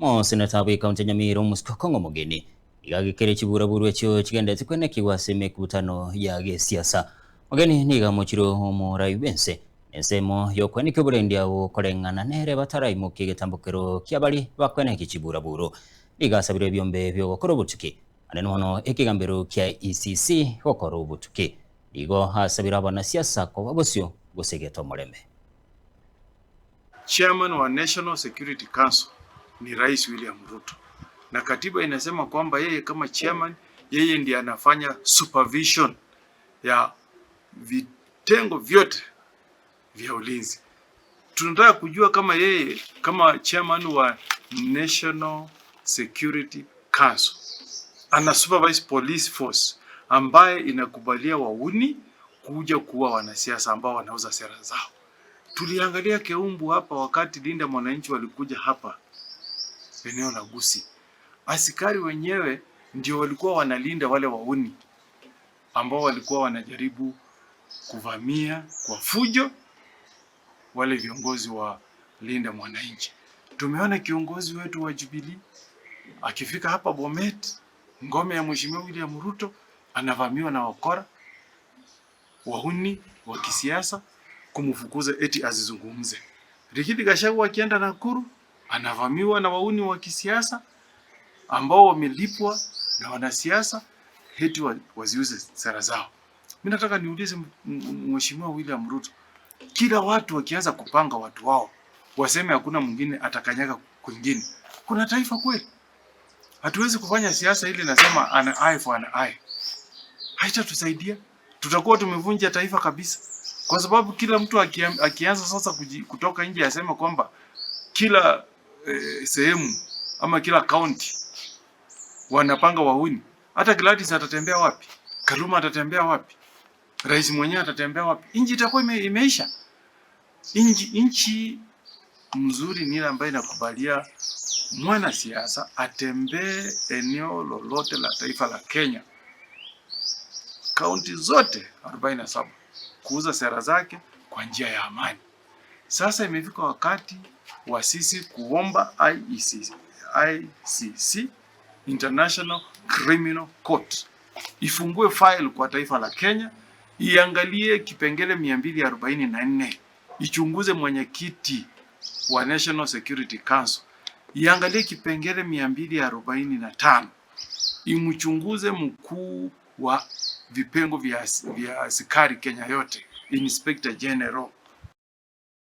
Omoseneta bw'ekaunti ya Nyamira Omosike Okong'o Omogeni nigo agekire chiburaburu echio chigenderete kwenekigwa ase emekutano ya gesiasa. Mogeni nigo amochire omorai bw'ense nensemo y'okwenekia oborendi abwo koreng'ana nere bataraimokia egetambokero kia baria bakwenekia chiburaburu. Nigo asabire ebiombe bi'ogokora obotuki anene mono ekegambero kia ECC gokora obotuki. Nigo asabire abanasiasa koba bosio gose gete omorembe. Chairman wa National Security Council ni Rais William Ruto, na katiba inasema kwamba yeye kama chairman, yeye ndiye anafanya supervision ya vitengo vyote vya ulinzi. Tunataka kujua kama yeye kama chairman wa National Security Council ana supervise police force ambaye inakubalia wauni kuja kuua wanasiasa ambao wanauza sera zao. Tuliangalia Keumbu hapa wakati Linda Mwananchi walikuja hapa eneo la Gusii, askari wenyewe ndio walikuwa wanalinda wale wauni ambao walikuwa wanajaribu kuvamia kwa fujo wale viongozi wa Linda Mwananchi. Tumeona kiongozi wetu wa Jubilee akifika hapa Bomet, ngome ya Mheshimiwa William Ruto, anavamiwa na wakora wahuni wa kisiasa kumfukuza eti azizungumze. Rigathi Gachagua akienda Nakuru anavamiwa na wahuni wa kisiasa ambao wamelipwa na wanasiasa eti waziuze sera zao. Mimi nataka niulize Mheshimiwa William Ruto, kila watu wakianza kupanga watu wao waseme hakuna mwingine atakanyaga kwingine, kuna taifa kweli? Hatuwezi kufanya siasa ile nasema an eye for an eye, haitatusaidia. Tutakuwa tumevunja taifa kabisa, kwa sababu kila mtu akianza sasa kutoka nje aseme kwamba kila sehemu ama kila county wanapanga wahuni, hata Gladys atatembea wapi? Kaluma atatembea wapi? Rais mwenyewe atatembea wapi? Nchi itakuwa imeisha. Nchi mzuri ni ile ambayo inakubalia mwanasiasa atembee eneo lolote la taifa la Kenya, kaunti zote 47 kuuza sera zake kwa njia ya amani. Sasa imefika wakati wa sisi kuomba IEC, ICC, International Criminal Court, ifungue file kwa taifa la Kenya, iangalie kipengele 244, ichunguze mwenyekiti wa National Security Council, iangalie kipengele 245, imchunguze mkuu wa vipengo vya askari Kenya yote, Inspector General.